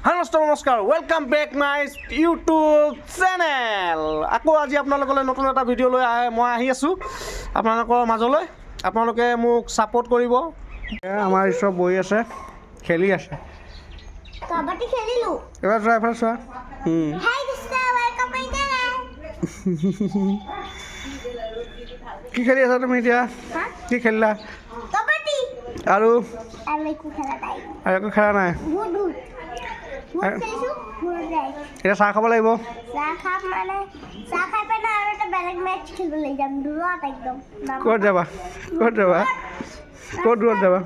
Hello' নমস্কাৰ, welcome back my YouTube channel. আকৌ আজি আপোনালোকলৈ নতুন এটা ভিডিঅ' লৈ মই আহি আছোঁ আপোনালোকৰ মাজলৈ। আপোনালোকে মোক ছাপোৰ্ট কৰিব। আমাৰ চব বহি আছে, খেলি আছে। কাবাডী খেলিলো। এবাৰ চোৱা, এফালে চোৱা। হাই দোস্ত, welcome my channel. কি খেলি আছা তুমি এতিয়া? হা? কি খেলিলা? কাবাডী। আৰু? আৰু একো খেলা নাই। আৰু একো খেলা নাই? ভূত ভূত ভূত খেলিছো, ভূত নাই। এতিয়া চাহ খাব লাগিব। চাহ খাম, মানে চাহ খাই পেলাই আৰু এটা বেলেগ মেচ খেলিবলৈ যাম দূৰত একদম। ক'ত যাবা? ক'ত যাবা? ক'ত দূৰত যাবা?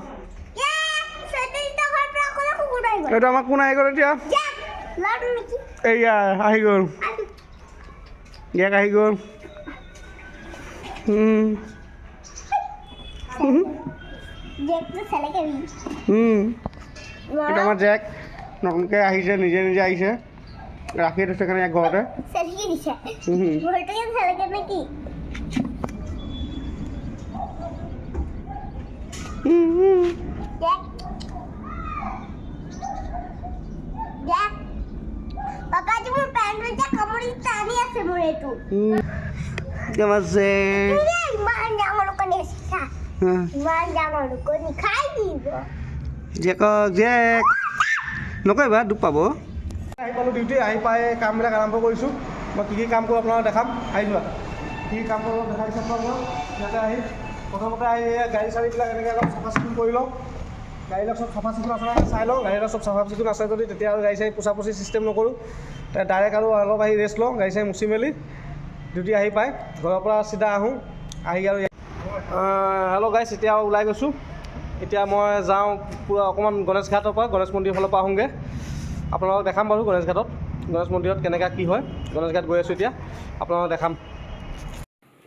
এইটো আমাৰ কোন আহি গ'ল এতিয়া? এইয়া আহি গ'ল, ইয়াক আহি গ'ল। এইটো আমাৰ জেক নতুনকৈ আহিছে, নিজে নিজে আহিছে, ৰাখি থৈছে কাৰণে ইয়াক ঘৰতে। আমাৰ জেক। জেকক জেক নকৰিবা, দুখ পাব। আহি পালোঁ ডিউটি, আহি পাই কামবিলাক আৰম্ভ কৰিছোঁ। মই কি কি কাম কৰোঁ আপোনালোকক দেখাম, আহি যোৱা। কি কি কাম কৰোঁ দেখাইছোঁ আপোনালোকক। ইয়াতে আহি প্ৰথমতে আহি গাড়ী চাড়ীবিলাক এনেকৈ অলপ চাফা চিকুণ কৰি লওঁ। গাড়ীবিলাক চব চাফা চিকুণ আছে নাই চাই লওঁ। গাড়ীবিলাক চব চাফা চিকুণ আছে যদি তেতিয়া আৰু গাড়ী চাড়ী পোছা পুচি চিষ্টেম নকৰোঁ, ডাইৰেক্ট আৰু অলপ আহি ৰেষ্ট লওঁ। গাড়ী চাড়ী মুচি মেলি ডিউটি আহি পাই ঘৰৰ পৰা চিধা আহোঁ, আহি আৰু হেল্ল' গাইছ, এতিয়া ওলাই গৈছোঁ। এতিয়া মই যাওঁ পূৰা অকণমান গণেশ ঘাটৰ পৰা, গণেশ মন্দিৰৰ ফালৰ পৰা আহোঁগৈ। আপোনালোকক দেখাম বাৰু গণেশ ঘাটত, গণেশ মন্দিৰত কেনেকুৱা কি হয়। গণেশ ঘাট গৈ আছোঁ এতিয়া, আপোনালোকক দেখাম।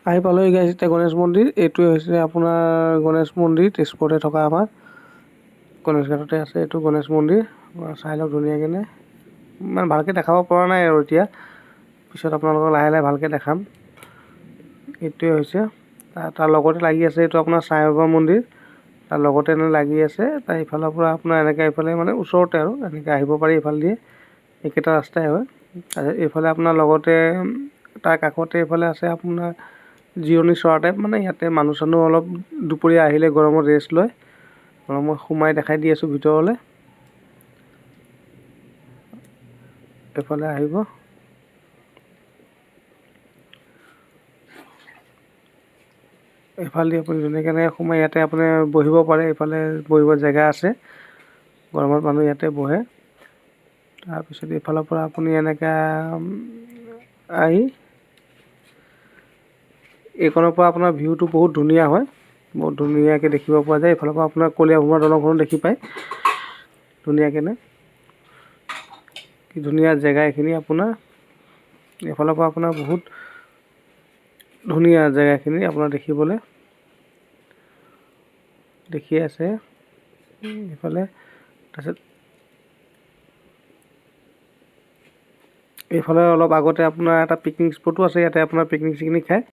আহি পালোহি গাইছ এতিয়া গণেশ মন্দিৰ। এইটোৱে হৈছে আপোনাৰ গণেশ মন্দিৰ, তেজপুৰতে থকা আমাৰ গণেশ ঘাটতে আছে এইটো গণেশ মন্দিৰ। চাই লওক ধুনীয়াকৈ, ইমান ভালকৈ দেখাব পৰা নাই আৰু এতিয়া, পিছত আপোনালোকক লাহে লাহে ভালকৈ দেখাম। এইটোৱে হৈছে তাৰ লগতে লাগি আছে এইটো আপোনাৰ সাই বাবা মন্দিৰ, তাৰ লগতে এনে লাগি আছে। তাৰ ইফালৰ পৰা আপোনাৰ এনেকৈ এইফালে মানে ওচৰতে আৰু এনেকৈ আহিব পাৰি, এইফাল দিয়ে একেটা ৰাস্তাই হয়। তাৰপিছত এইফালে আপোনাৰ লগতে তাৰ কাষতে এইফালে আছে আপোনাৰ জিৰণি চৰা টাইপ, মানে ইয়াতে মানুহ চানুহ অলপ দুপৰীয়া আহিলে গৰমত ৰেষ্ট লয়। অলপ মই সোমাই দেখাই দি আছোঁ ভিতৰলৈ, এইফালে আহিব। এইফালেদি আপুনি ধুনীয়াকৈ এনেকৈ সোমাই ইয়াতে আপুনি বহিব পাৰে, এইফালে বহিব জেগা আছে, গৰমত মানুহ ইয়াতে বহে। তাৰপিছত এইফালৰ পৰা আপুনি এনেকৈ আহি এইকণৰ পৰা আপোনাৰ ভিউটো বহুত ধুনীয়া হয়, বহুত ধুনীয়াকৈ দেখিব পোৱা যায়। এইফালৰ পৰা আপোনাৰ কলীয়াভোমোৰা দলংখনো দেখি পায় ধুনীয়াকৈ। কি ধুনীয়া জেগা এইখিনি আপোনাৰ, এইফালৰ পৰা আপোনাৰ বহুত ধুনীয়া জেগাখিনি আপোনাৰ দেখিবলৈ, দেখি আছে এইফালে। তাৰপিছত এইফালে অলপ আগতে আপোনাৰ এটা পিকনিক স্পটো আছে, ইয়াতে আপোনাৰ পিকনিক চিকনিক খায়।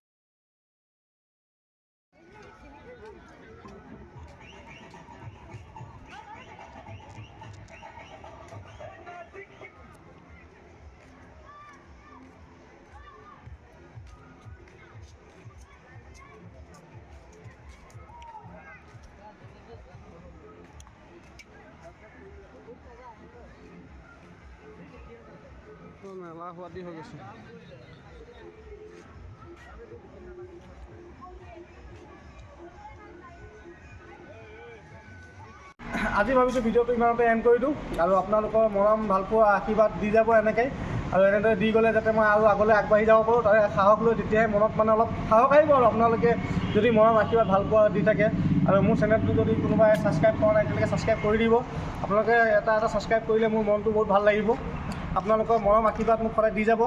মেলা সোৱাদি হৈ গৈছে। আজি ভাবিছোঁ ভিডিঅ'টো ইমানতে এণ্ড কৰি দিওঁ, আৰু আপোনালোকৰ মৰম ভালপোৱা আশীৰ্বাদ দি যাব এনেকৈ, আৰু এনেদৰে দি গ'লে যাতে মই আৰু আগলৈ আগবাঢ়ি যাব পাৰোঁ, তাৰে সাহস লৈ তেতিয়াহে মনত মানে অলপ সাহস আহিব। আৰু আপোনালোকে যদি মৰম আশীৰ্বাদ ভালপোৱা দি থাকে, আৰু মোৰ চেনেলটো যদি কোনোবাই ছাবস্ক্ৰাইব কৰা নাই এতিয়ালৈকে ছাবস্ক্ৰাইব কৰি দিব। আপোনালোকে এটা এটা ছাবস্ক্ৰাইব কৰিলে মোৰ মনটো বহুত ভাল লাগিব। আপোনালোকৰ মৰম আশীৰ্বাদ মোক সদায় দি যাব।